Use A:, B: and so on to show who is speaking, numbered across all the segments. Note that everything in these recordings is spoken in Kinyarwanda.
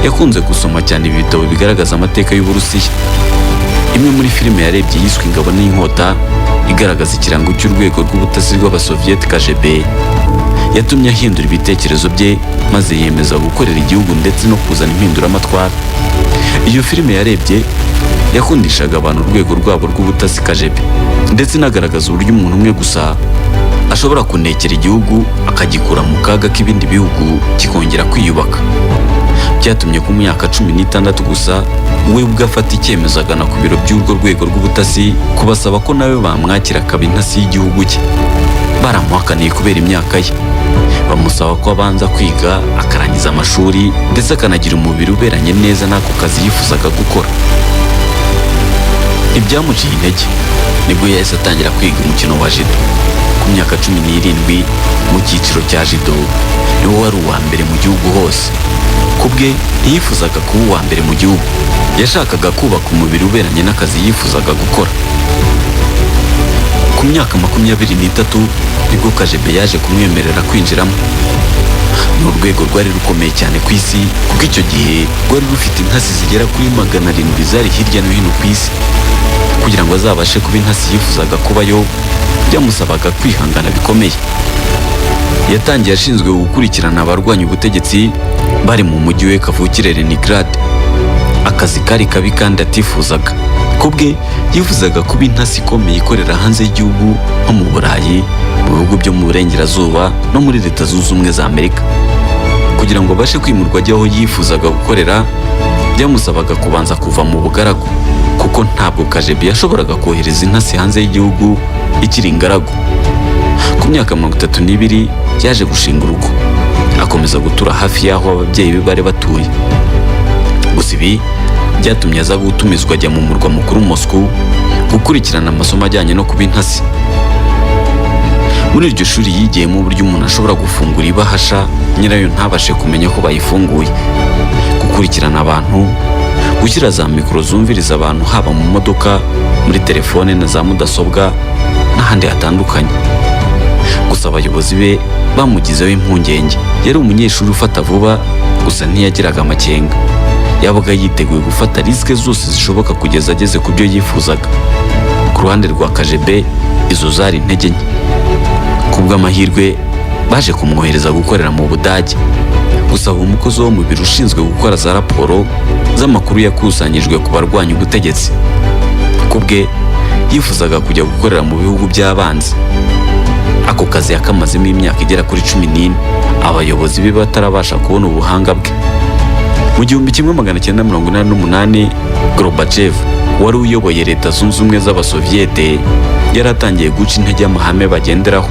A: Yakunze gusoma cyane ibitabo bigaragaza amateka y'Uburusiya. Imwe muri filime yarebye yiswe Ingabo n'Inkota, igaragaza ikirango cy'urwego rw'ubutasi rw'Abasoviyeti KGB, yatumye ahindura ibitekerezo bye maze yemeza gukorera igihugu ndetse no kuzana impinduramatwara. Iyo filime yarebye yakundishaga abantu urwego rwabo rw'ubutasi KGB, ndetse inagaragaza uburyo umuntu umwe gusa ashobora kunekera igihugu, akagikura mu kaga k'ibindi bihugu, kikongera kwiyubaka. Byatumye ku myaka 16 gusa we ubwe afata icyemezo, agana ku biro by'urwo rwego rw'ubutasi kubasaba ko nawe bamwakira akaba intasi y'igihugu cye. Baramuhakaniye kubera imyaka ye, bamusaba ko abanza kwiga akarangiza amashuri, ndetse akanagira umubiri uberanye neza n'ako kazi yifuzaga gukora. Ntibyamuciye intege, nibwo yahise atangira kwiga umukino wa judo. Ku myaka 17, mu cyiciro cya judo niwe wari uwa mbere mu gihugu hose. Ku bwe ntiyifuzaga kuba uwa mbere mu gihugu, yashakaga kubaka umubiri uberanye n'akazi yifuzaga gukora. Ku myaka 23 nibwo KGB yaje kumwemerera kwinjiramo. Ni urwego rwari rukomeye cyane ku isi, kuko icyo gihe rwari rufite intasi zigera kuri 700 zari hirya no hino ku isi. Kugira ngo azabashe kuba intasi yifuzaga kubayo, byamusabaga kwihangana bikomeye. Yatangiye ashinzwe gukurikirana abarwanya ubutegetsi bari mu mujyi we kavukire, Leningrad. Akazi kari kabi kandi atifuzaga. Ku bwe yifuzaga kuba intasi ikomeye ikorera hanze y'igihugu, nko mu Burayi, mu bihugu byo mu Burengerazuba no muri Leta Zunze Ubumwe za Amerika. Kugira ngo abashe kwimurwa ajye aho yifuzaga gukorera, byamusabaga kubanza kuva mu bugaragu, kuko ntabwo KGB yashoboraga kohereza intasi hanze y'igihugu ikiri ingaragu. Ku myaka 32 yaje gushinga urugo, akomeza gutura hafi y'aho ababyeyi be bari batuye. Gusa ibi byatumye aza gutumizwa ajya mu murwa mukuru Moscow gukurikirana amasomo ajyanye no kuba intasi. Muri iryo shuri yigiyemo uburyo umuntu ashobora gufungura ibahasha nyirayo ntabashe kumenya ko bayifunguye, gukurikirana abantu, gushyira za mikoro zumviriza abantu haba mu modoka, muri telefone na za mudasobwa n'ahandi hatandukanye. Gusa abayobozi be bamugizeho impungenge. Yari umunyeshuri ufata vuba, gusa ntiyagiraga amakenga. Yabaga yiteguye gufata risque zose zishoboka kugeza ageze ku byo yifuzaga. Ku ruhande rwa KGB izo zari intege nke. Ku bw'amahirwe baje kumwohereza gukorera mu Budage, gusa aba umukozi wo mu biro ushinzwe gukora za raporo z'amakuru yakusanyijwe ku barwanya ubutegetsi. Ku bwe yifuzaga kujya gukorera mu bihugu by'abanzi. Ako kazi yakamazemo imyaka igera kuri 14, abayobozi be batarabasha kubona ubuhanga bwe. Mu 1988, Gorbachev wari uyoboye Leta Zunze Ubumwe z'Abasoviyete yari atangiye guca intege amahame bagenderaho.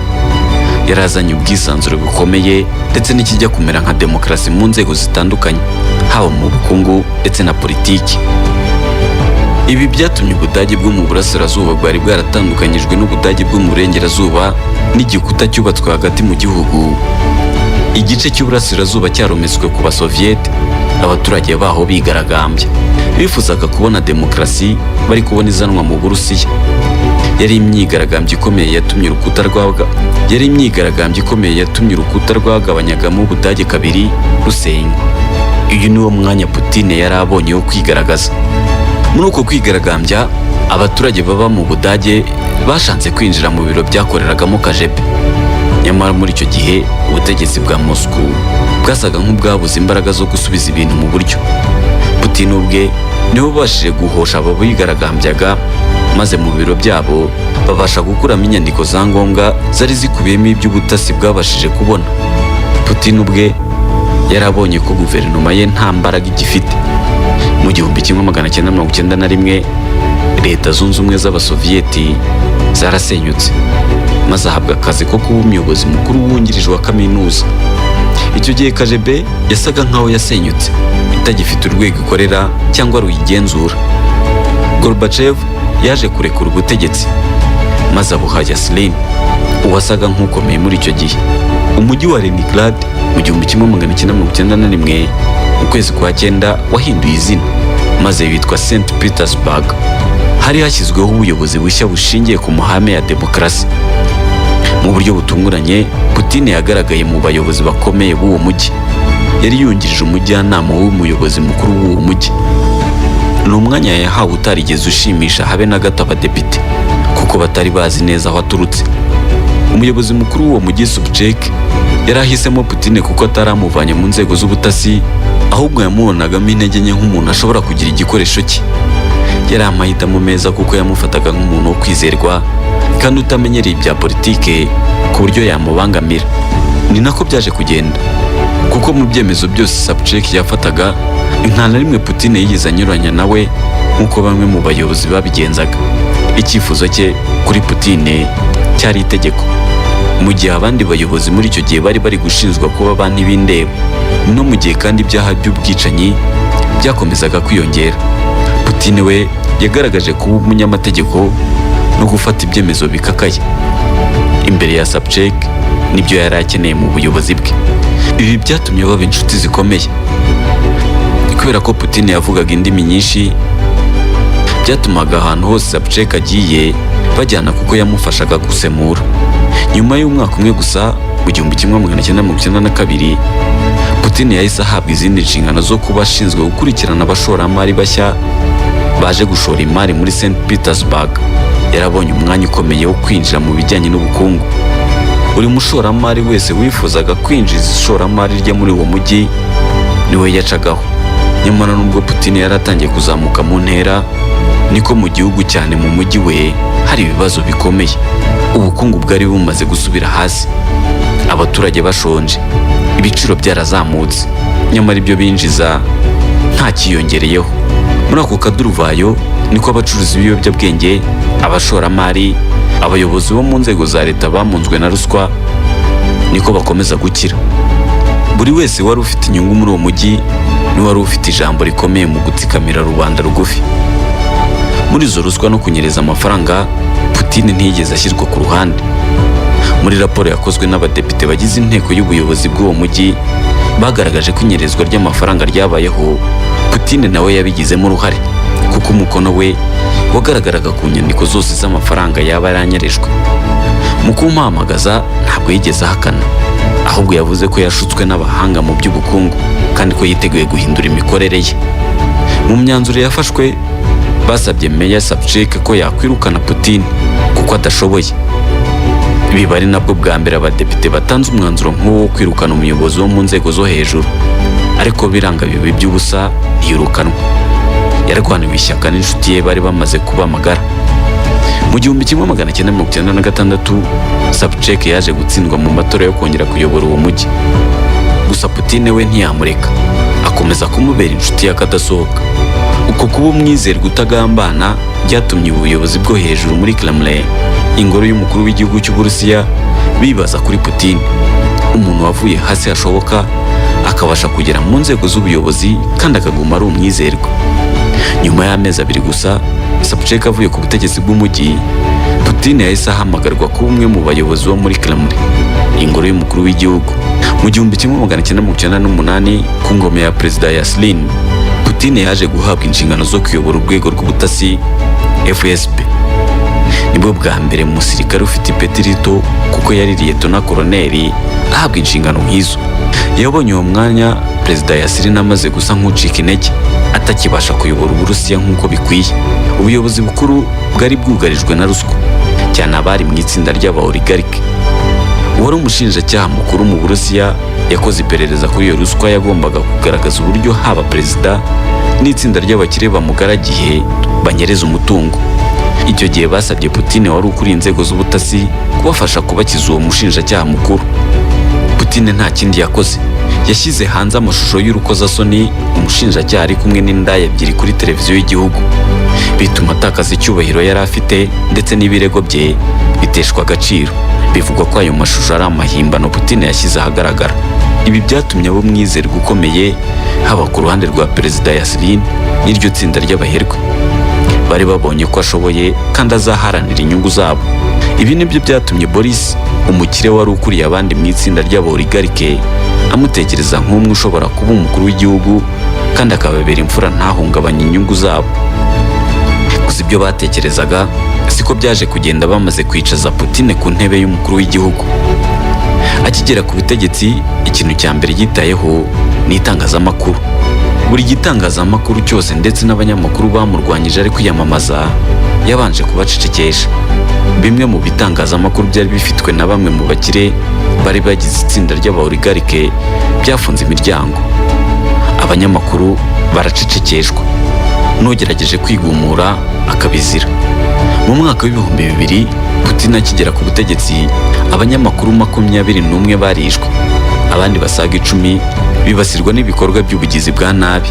A: Yari azanye ubwisanzure bukomeye ndetse n'ikijya kumera nka demokarasi mu nzego zitandukanye, haba mu bukungu ndetse na politiki. Ibi byatumye Ubudage bwo mu Burasirazuba, bwari bwaratandukanyijwe n'Ubudage bwo mu Burengerazuba n'igikuta cyubatswe hagati mu gihugu, igice cy'uburasirazuba cyarometswe ku Basoviyete, abaturage baho bigaragambya. Bifuzaga kubona demokarasi bari kubona izanwa mu Burusiya. Yari imyigaragambyo ikomeye yatumye urukuta rwagabanyagamo Ubudage kabiri rusenywa. Uyu niwo mwanya Putin yari abonye wo kwigaragaza. Muri uko kwigaragambya, abaturage baba mu Budage bashatse kwinjira mu biro byakoreragamo KGB. Nyamara muri icyo gihe ubutegetsi bwa Moscow bwasaga nk'ubwabuze imbaraga zo gusubiza ibintu mu buryo. Putin ubwe niwe ubashije guhosha abo bigaragambyaga, maze mu biro byabo babasha gukuramo inyandiko za ngombwa zari zikubiyemo iby'ubutasi bwabashije kubona. Putin ubwe yarabonye ko guverinoma ye nta mbaraga igifite. Mu 1991 Leta Zunze Ubumwe z'Abasoviyeti zarasenyutse, maze ahabwa akazi ko kuba umuyobozi mukuru wungirije wa kaminuza. Icyo gihe KGB yasaga nkaho yasenyutse, itagifite urwego ikorera cyangwa ruyigenzura. Gorbachev yaje kurekura ubutegetsi maze abuha Yeltsin, uwasaga nk'ukomeye muri icyo gihe. Umujyi wa Leningrad mu 1991 mu kwezi kwa cyenda wahinduye izina maze witwa St Petersburg. Hari hashyizweho ubuyobozi bushya bushingiye ku mahame ya demokarasi. Mu buryo butunguranye, Putin yagaragaye mu bayobozi bakomeye b'uwo mujyi. Yari Yari yungirije umujyanama w'umuyobozi mukuru w'uwo mujyi. Ni umwanya yahawe utarigeze ushimisha habe na gato abadepite, kuko batari bazi neza aho aturutse. Umuyobozi mukuru w'uwo mujyi, Sobchak, yari ahisemo Putin kuko ataramuvanye mu nzego z'ubutasi, ahubwo yamubonagamo intege nke nk'umuntu ashobora kugira igikoresho cye. Yari amahitamo meza kuko yamufataga nk'umuntu wo kwizerwa kandi utamenyereye ibya politike ku buryo yamubangamira. Ni nako byaje kugenda, kuko mu byemezo byose Sobchak yafataga, nta na rimwe Putin yigeze anyuranya nawe nk'uko bamwe mu bayobozi babigenzaga. Icyifuzo cye kuri Putin cyari itegeko, mu gihe abandi bayobozi muri icyo gihe bari bari gushinjwa kuba ba ntibindeba, no mu gihe kandi ibyaha by'ubwicanyi byakomezaga kwiyongera. Putin we yagaragaje kuba umunyamategeko no gufata ibyemezo bikakaye imbere ya Sobchak, nibyo yari akeneye mu buyobozi bwe. Ibi byatumye baba inshuti zikomeye. Kubera ko Putin yavugaga indimi nyinshi, byatumaga ahantu hose Sobchak agiye bajyana, kuko yamufashaga gusemura. Nyuma y'umwaka umwe gusa, mu 1992, Putin yahise ahabwa izindi nshingano zo kuba ashinzwe gukurikirana abashoramari bashya baje gushora imari muri St Petersburg. Yarabonye umwanya ukomeye wo kwinjira mu bijyanye n'ubukungu. Buri mushoramari wese wifuzaga kwinjiza ishoramari rye muri uwo mujyi niwe yacagaho. Nyamara nubwo Putin yari atangiye kuzamuka mu ntera, niko mu gihugu, cyane mu mujyi we, hari ibibazo bikomeye. Ubukungu bwari bumaze gusubira hasi, abaturage bashonje, ibiciro byarazamutse, nyamara ibyo binjiza nta kiyongereyeho. Muri ako kaduruvayo niko abacuruzi b'ibiyobyabwenge, abashoramari, abayobozi bo mu nzego za leta bamunzwe na ruswa, niko bakomeza gukira. Buri wese wari ufite inyungu muri uwo mujyi niwe wari ufite ijambo rikomeye mu gutsikamira rubanda rugufi. Muri izo ruswa no kunyereza amafaranga, Putin ntiyigeze ashyirwa ku ruhande. Muri raporo yakozwe n'abadepite bagize inteko y'ubuyobozi bw'uwo mujyi, bagaragaje ko inyerezwa ry'amafaranga ryabayeho, Putin nawe yabigizemo uruhare, kuko umukono we wagaragaraga ku nyandiko zose z'amafaranga yaba yaranyerejwe. Mu kumuhamagaza, ntabwo yigeze ahakana, ahubwo yavuze ko yashutswe n'abahanga mu by'ubukungu kandi ko yiteguye guhindura imikorere ye. Mu myanzuro yafashwe, basabye Meya Sobchak ko yakwirukana Putin kuko adashoboye. Biba ari nabwo bwa mbere abadepite batanze umwanzuro nk'uwo wo kwirukana umuyobozi wo mu nzego zo hejuru, ariko biranga biba iby'ubusa, ntiyirukanwa. Yarwaniwe ishyaka n'inshuti ye bari bamaze kuba amagara. Mu 1996, Sobchak yaje gutsindwa mu matora yo kongera kuyobora uwo mujyi. Gusa Putin we ntiyamureka, akomeza kumubera inshuti y'akadasohoka. Uko kuba umwizerwa utagambana byatumye ubuyobozi bwo hejuru muri Kremlin, ingoro y'umukuru w'igihugu cy'Uburusiya, bibaza kuri Putin, umuntu wavuye hasi hashoboka akabasha kugera mu nzego z'ubuyobozi kandi akaguma ari umwizerwa. Nyuma y'amezi 2 gusa Sobchak avuye ku butegetsi bw'umujyi, Putin yahise ahamagarwa kuba umwe mu bayobozi bo muri Kremlin, ingoro y'umukuru w'igihugu. Mu 1998, ku ngoma ya Perezida Yeltsin, Putin yaje guhabwa inshingano zo kuyobora urwego rw'ubutasi FSB. Nibwo bwa mbere umusirikare ufite ipeti rito, kuko yari liyetona koroneri, ahabwa inshingano nk'izo. Yabonye uwo mwanya Perezida Yeltsin amaze gusa nk'ucika intege, atakibasha kuyobora Uburusiya nk'uko bikwiye. Ubuyobozi bukuru bwari bwugarijwe na ruswa, cyane abari mu itsinda ry'aba oligarque. Uwari umushinjacyaha mukuru mu Burusiya yakoze iperereza kuri iyo ruswa yagombaga kugaragaza uburyo haba perezida n'itsinda ry'abakire bamugaragiye banyereza umutungo. Icyo gihe basabye Putin, wari ukuriye inzego z'ubutasi, kubafasha kubakiza uwo mushinjacyaha mukuru. Putin nta kindi yakoze, yashyize hanze amashusho y'urukozasoni umushinjacyaha ari kumwe n'indaya ebyiri kuri televiziyo y'igihugu, bituma atakaza icyubahiro yari afite, ndetse n'ibirego bye biteshwa agaciro. Bivugwa ko ayo mashusho ari amahimbano Putin yashyize ahagaragara. Ibi byatumye aba umwizerwa ukomeye, haba ku ruhande rwa Perezida Yeltsin n'iryo tsinda ry'abaherwe bari babonye ko ashoboye kandi azaharanira inyungu zabo. Ibi nibyo byatumye Boris, umukire wari ukuriye abandi mu itsinda ry'aba oligarque, amutekereza nk'umwe ushobora kuba umukuru w'igihugu kandi akababera imfura, ntahungabanye inyungu zabo. Gusa ibyo batekerezaga siko byaje kugenda bamaze kwicaza Putin ku ntebe y'umukuru w'igihugu. Akigera ku butegetsi, ikintu cya mbere yitayeho ni itangazamakuru. Buri gitangazamakuru cyose ndetse n'abanyamakuru bamurwanyije ari kwiyamamaza, yabanje kubacecekesha. Bimwe mu bitangazamakuru byari bifitwe na bamwe mu bakire bari bagize itsinda ry'aba oligarque byafunze imiryango, abanyamakuru baracecekeshwa, n'ugerageje kwigumura akabizira. Mu mwaka w'2000, Putin akigera ku butegetsi, abanyamakuru 21 barishwe, abandi basaga 10 bibasirwa n'ibikorwa by'ubugizi bwa nabi,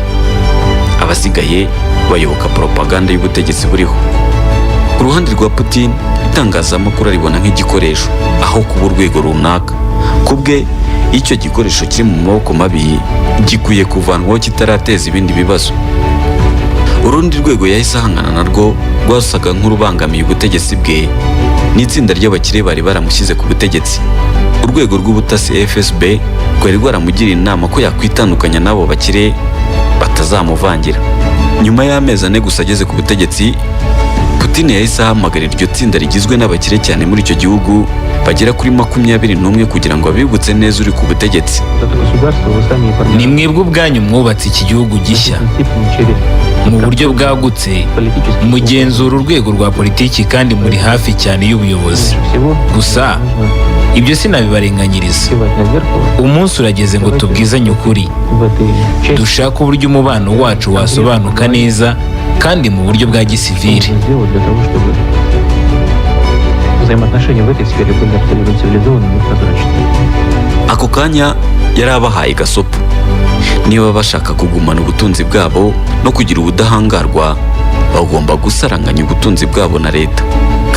A: abasigaye bayoboka propaganda y'ubutegetsi buriho. Ku ruhande rwa Putin, itangazamakuru aribona nk'igikoresho aho kuba urwego runaka. Ku bwe, icyo gikoresho kiri mu maboko mabi gikwiye kuvanwaho kitarateza ibindi bibazo. Urundi rwego yahise ahangana narwo rwasaga nk'urubangamiye ubutegetsi bwe ni itsinda ry'abakire bari baramushyize ku butegetsi. Urwego rw'ubutasi FSB rwari rwaramugiriye inama ko yakwitandukanya n'abo bakire batazamuvangira. Nyuma y'amezi 4 gusa ageze ku butegetsi, Putin yahise ahamagara iryo tsinda rigizwe n'abakire cyane muri icyo gihugu bagera kuri 21 kugira ngo abibutse neza uri ku butegetsi.
B: Ni mwebwe ubwanyu mwubatse iki gihugu gishya mu buryo bwagutse, mugenzura urwego rwa politiki kandi muri hafi cyane y'ubuyobozi. Gusa ibyo sinabibarenganyiriza. Umunsi urageze ngo tubwizanye ukuri, dushake uburyo umubano wacu wasobanuka neza kandi mu buryo bwa gisivili.
C: Взаимоотношения в этой сфере были абсолютно цивилизованными и прозрачными.
A: Ako kanya yari abahaye gasopo: niba bashaka kugumana ubutunzi bwabo no kugira ubudahangarwa, bagomba gusaranganya ubutunzi bwabo na leta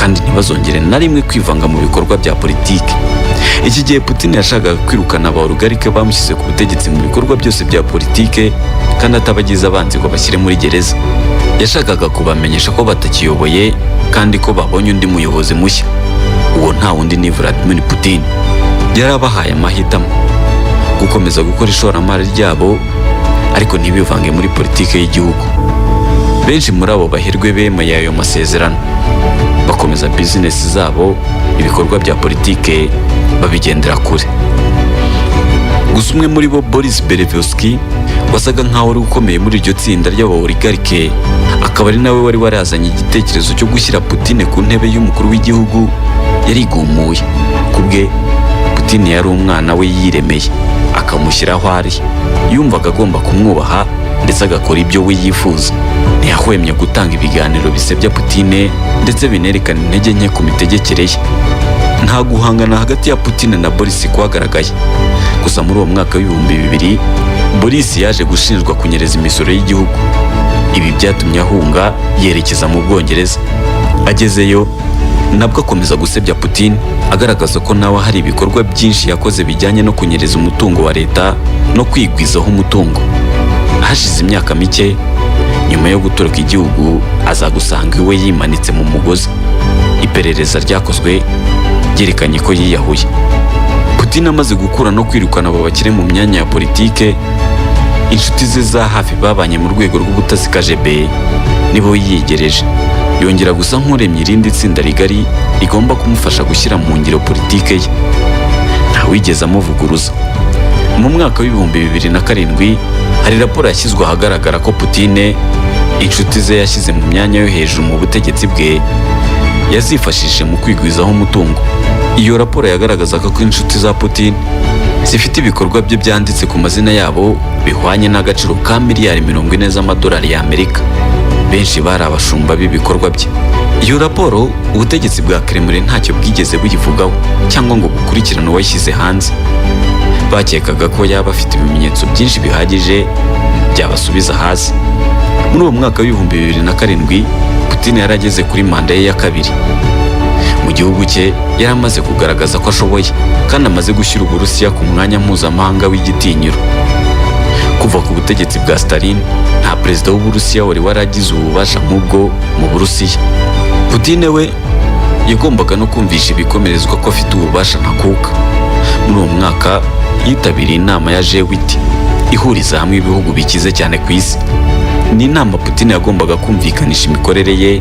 A: kandi ntibazongere na rimwe kwivanga mu bikorwa bya politiki. Iki gihe Putin yashakaga kwirukana aba oligarque bamushyize ku butegetsi mu bikorwa byose bya politike kandi atabagize abanzi ngo bashyire muri gereza. Yashakaga kubamenyesha ko batakiyoboye kandi ko babonye undi muyobozi mushya. Uwo nta wundi ni Vladimir Putin. Yari abahaye amahitamo: gukomeza gukora ishoramari ryabo ariko ntibivange muri politiki y'igihugu. Benshi muri abo baherwe bemeye ayo masezerano, bakomeza bizinesi zabo, ibikorwa bya politike babigendera kure. Gusa umwe muri bo, Boris Berezovsky, wasaga nkaho wari ukomeye muri iryo tsinda ry'aba oligarque, akaba ari nawe wari warazanye igitekerezo cyo gushyira Putin ku ntebe y'umukuru w'igihugu, yarigumuye. Ku bwe, Putin yari umwana we yiremeye akamushyira aho ari. Yumvaga agomba kumwubaha ndetse agakora ibyo we yifuza. Ntiyahwemye gutanga ibiganiro bisebya Putin ndetse binerekana intege nke ku mitegekere ye. Nta guhangana hagati ya Putin na Boris kwagaragaye. Gusa muri uwo mwaka w'2000, Boris yaje gushinjwa kunyereza imisoro y'igihugu. Ibi byatumye ahunga yerekeza mu Bwongereza. Agezeyo nabwo akomeza gusebya Putin, agaragaza ko nawe hari ibikorwa byinshi yakoze bijyanye no kunyereza umutungo wa leta no kwigwizaho umutungo. Hashize imyaka mike nyuma yo gutoroka igihugu, aza gusanga iwe yimanitse mu mugozi. Iperereza ryakozwe ryerekanye ko yiyahuye. Putin amaze gukura no kwirukana abo bakire mu myanya ya politike, inshuti ze za hafi babanye mu rwego rw'ubutasi KGB nibo yiyegereje, yongera gusa nk'uremye irindi tsinda rigari rigomba kumufasha gushyira mu ngiro politike ye. Ntawigeze amuvuguruza. Mu mwaka w'2007 hari raporo yashyizwe ahagaragara ko Putin inshuti ze yashyize mu myanya yo hejuru mu butegetsi bwe yazifashishije mu kwigwizaho umutungo. Iyo raporo yagaragazaga ko inshuti za Putin zifite ibikorwa bye byanditse ku mazina yabo bihwanye n'agaciro ka miliyari 40 z'amadolari y'Amerika. Benshi bari abashumba b'ibikorwa bye. Iyo raporo ubutegetsi bwa Kremlin ntacyo bwigeze buyivugaho cyangwa ngo bukurikirane uwayishyize hanze. Bakekaga ko yaba afite ibimenyetso byinshi bihagije byabasubiza hasi. Muri uwo mwaka w'2007, Putin yari ageze kuri manda ye ya kabiri. Mu gihugu cye yari amaze kugaragaza ko ashoboye kandi amaze gushyira Uburusiya ku mwanya mpuzamahanga w'igitinyiro. Kuva ku butegetsi bwa Stalin, nta perezida w'Uburusiya wari waragize ububasha nk'ubwo mu Burusiya. Putin we yagombaga no kumvisha ibikomerezwa ko afite ububasha ntakuka. Muri uwo mwaka yitabiriye inama ya G8 ihuriza hamwe ibihugu bikize cyane ku isi. Ni inama Putin yagombaga kumvikanisha imikorere ye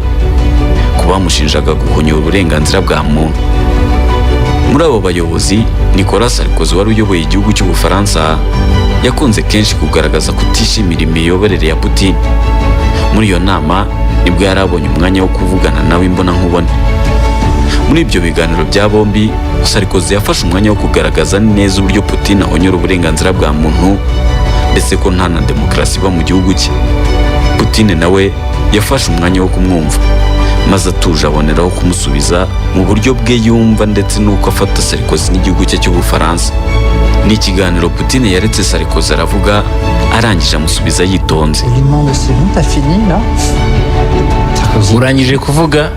A: ku bamushinjaga guhonyora uburenganzira bwa muntu. Muri abo bayobozi, Nicolas Sarkozy wari uyoboye igihugu cy'Ubufaransa yakunze kenshi kugaragaza kutishimira imiyoborere ya Putin. Muri iyo nama nibwo yari abonye umwanya wo kuvugana nawe imbonankubone. Muri ibyo biganiro bya bombi, Sarkozy yafashe umwanya wo kugaragaza neza uburyo Putin ahonyora uburenganzira bwa muntu, ndetse ko nta na demokarasi iba mu gihugu cye. Putin nawe yafashe umwanya wo kumwumva, maze atuje aboneraho kumusubiza mu buryo bwe yumva ndetse n'uko afata Sarkozy n'igihugu cye cy'Ubufaransa. Ni ikiganiro Putin yaretse Sarkozy aravuga, arangije amusubiza yitonze.
D: Il lui demande: «C'est bon, t'as fini là?» Sarkozy.
B: «Urangije kuvuga?»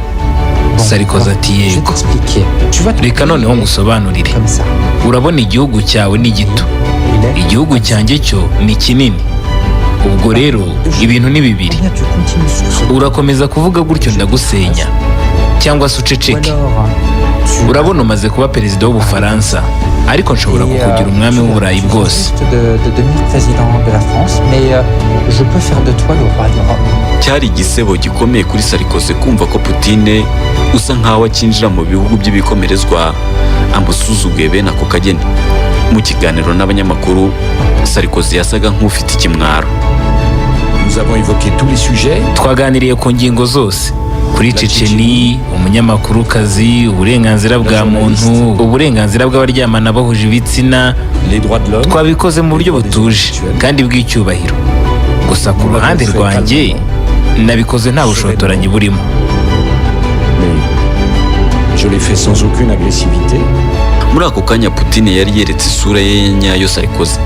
D: Bon,
B: Sarkozy ati:
D: je vais
B: «Yego.»
D: t'expliquer. Tu vois, ton
B: «Reka
D: pays
B: noneho
D: est
B: ngusobanurire.
D: comme ça.
B: Urabona, igihugu cyawe ni gito,
D: Il est
B: igihugu cyanjye cyo ni kinini. Ubwo rero ibintu ni bibiri:
D: Ou bien tu continues sur ce
B: urakomeza kuvuga gutyo ndagusenya, cyangwa se
D: ou
B: uceceke.
D: alors tu
B: Urabona, umaze kuba perezida w'Ubufaransa, ariko nshobora
D: Et,
B: kukugira umwami
D: tu
B: w'Uburayi
D: viens
B: bwose.»
D: juste de devenir président de la France, mais je peux faire de toi le roi d'Europe.
A: Cyari igisebo gikomeye kuri Sarkozy kumva ko Putin usa nkaho akinjira mu bihugu by'ibikomerezwa amusuzuguye bene ako kageni. Mu kiganiro n'abanyamakuru, Sarkozy yasaga nk'ufite ikimwaro.
E: Nous avons évoqué tous les sujets.
B: Twaganiriye ku ngingo zose: kuri Ceceni, umunyamakurukazi, uburenganzira bwa muntu, uburenganzira bw'abaryamana bahuje ibitsina.
E: Les droits de l'homme.
B: Twabikoze mu buryo butuje kandi bw'icyubahiro. Gusa ku ruhande rwanjye nabikoze nta bushotoranyi burimo.
E: Mais je l'ai fait sans aucune agressivité.
A: Muri ako kanya Putin yari yeretse isura ye nyayo Sarkozy.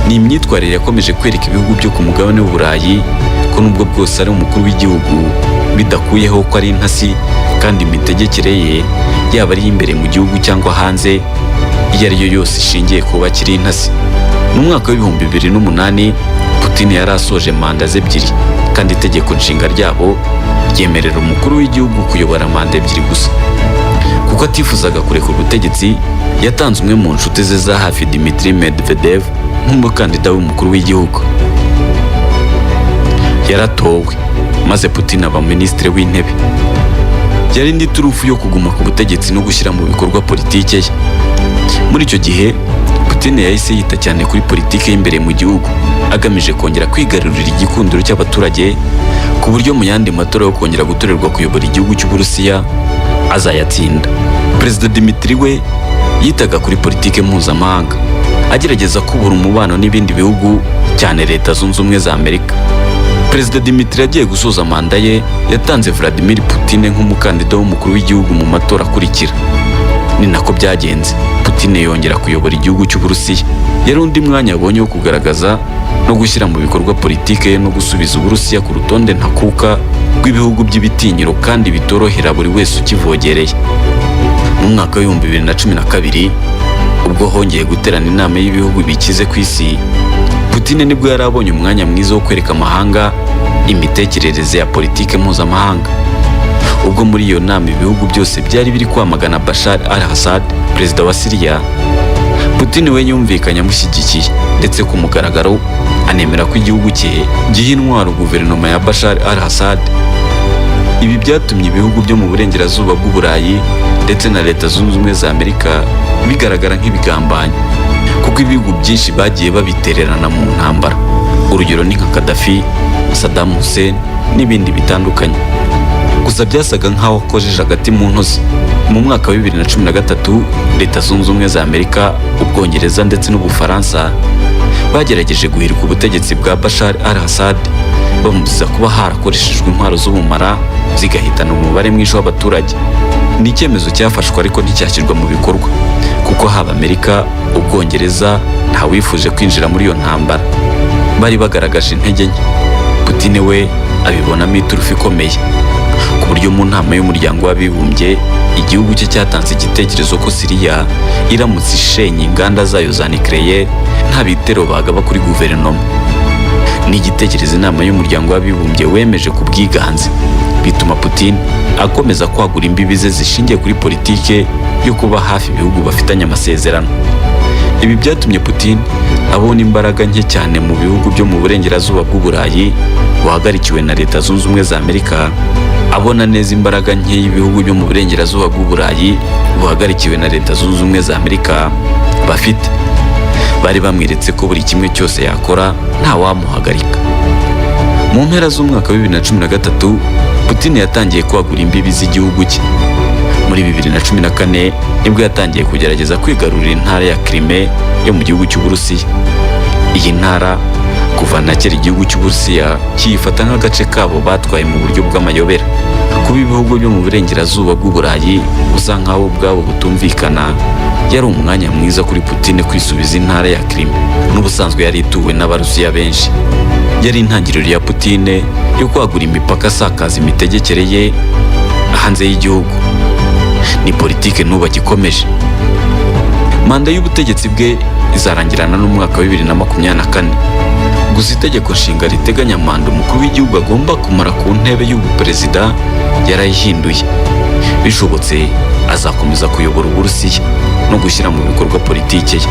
A: Ni imyitwarire yakomeje kwereka ibihugu byo ku mugabane w'Uburayi ko nubwo bwose ari umukuru w'igihugu, bidakuyeho ko ari intasi, kandi imitegekere ye, yaba ari imbere mu gihugu cyangwa hanze, iyo ari yo yose ishingiye kuba akiri intasi. Mu mwaka wa 2008 Putin yari asoje manda ze ebyiri, kandi itegeko nshinga ryabo ryemerera umukuru w'igihugu kuyobora manda ebyiri gusa. Kuko atifuzaga kurekura ubutegetsi, yatanze umwe mu nshuti ze za hafi, Dmitry Medvedev, nk'umukandida w'umukuru w'igihugu. Yaratowe, maze Putin aba minisitiri w'intebe. Yari indi turufu yo kuguma ku butegetsi no gushyira mu bikorwa politike ye. Muri icyo gihe Putin yahise yita cyane kuri politike y'imbere mu gihugu, agamije kongera kwigarurira igikundiro cy'abaturage, ku buryo mu yandi matora yo kongera gutorerwa kuyobora igihugu cy'Uburusiya azayatsinda. Perezida Dimitri we yitaga kuri politike mpuzamahanga, agerageza kubura umubano n'ibindi bihugu, cyane Leta Zunze Ubumwe za Amerika. Perezida Dimitri agiye gusoza manda ye, yatanze Vladimir Putin nk'umukandida w'umukuru w'igihugu mu matora akurikira. Ni nako byagenze, Putin yongera kuyobora igihugu cy'Uburusiya. Yari undi mwanya abonye wo kugaragaza no gushyira mu bikorwa politike ye no gusubiza Uburusiya ku rutonde ntakuka rw'ibihugu by'ibitinyiro kandi bitorohera buri wese ukivogereye. Mu mwaka wa 2012, ubwo hongeye guterana inama y'ibihugu bikize ku isi, Putin nibwo yari abonye umwanya mwiza wo kwereka amahanga imitekerereze ya politike mpuzamahanga. Ubwo muri iyo nama ibihugu byose byari biri kwamagana Bashar al-Assad, perezida wa Siriya, Putin we yumvikanye amushyigikiye, ndetse ku mugaragaro anemera ko igihugu cye giha intwaro guverinoma ya Bashar al-Assad. Ibi byatumye ibihugu byo mu burengerazuba bw'Uburayi ndetse na Leta Zunze Ubumwe za Amerika bigaragara nk'ibigambanyi, kuko ibihugu byinshi bagiye babitererana mu ntambara. Urugero ni nka Gaddafi, Saddam Hussein n'ibindi bitandukanye. Gusa byasaga nk'aho akojeje agati mu ntozi. Mu mwaka wa 2013, Leta Zunze Ubumwe za Amerika, Ubwongereza ndetse n'Ubufaransa bagerageje guhirika ubutegetsi bwa Bashar al-Assad, bamuziza kuba harakoreshejwe intwaro z'ubumara zigahitana umubare mwinshi w'abaturage. Ni icyemezo cyafashwe ariko nticyashyirwa mu bikorwa, kuko haba Amerika, Ubwongereza, ntawifuje kwinjira muri iyo ntambara, bari bagaragaje intege nke. Putin we abibonamo iturufu ikomeye, ku buryo mu nama y'Umuryango w'Abibumbye igihugu cye cyatanze igitekerezo ko Siriya iramutse ishenye inganda zayo za nucléaire, nta bitero bagaba kuri guverinoma. Ni igitekerezo inama y'Umuryango w'Abibumbye wemeje ku bwiganze, bituma Putin akomeza kwagura imbibi ze zishingiye kuri politike yo kuba hafi ibihugu bafitanye amasezerano. Ibi byatumye Putin abona imbaraga nke cyane mu bihugu byo mu burengerazuba bw'Uburayi buhagarikiwe na Leta Zunze Ubumwe za Amerika, abona neza imbaraga nke y'ibihugu byo mu burengerazuba bw'Uburayi buhagarikiwe na Leta Zunze Ubumwe za Amerika bafite. Bari bamweretse ko buri kimwe cyose yakora ntawamuhagarika. Mu mpera z'umwaka wa 2013, Putin yatangiye kwagura imbibi z'igihugu cye. Muri 2014 nibwo yatangiye kugerageza kwigarurira intara ya Crimea yo mu gihugu cy'Uburusiya. Iyi ntara kuva na kera igihugu cy'Uburusiya kiyifata nk'agace kabo batwaye mu buryo bw'amayobera. Kuba ibihugu byo mu burengerazuba bw'Uburayi busa nk'aho ubwabo butumvikana, yari umwanya mwiza kuri Putin kwisubiza intara ya Crimea n'ubusanzwe yari ituwe n'Abarusiya benshi. Yari intangiriro ya Putin yo kwagura imipaka, asakaza imitegekere ye hanze y'igihugu. Ni politike n'ubu agikomeje. Manda y'ubutegetsi bwe izarangirana n'umwaka wa 2024. Gusa itegeko nshinga riteganya manda umukuru w'igihugu agomba kumara ku ntebe y'ubuperezida yarayihinduye. Bishobotse azakomeza kuyobora Uburusiya no gushyira mu bikorwa politike ye.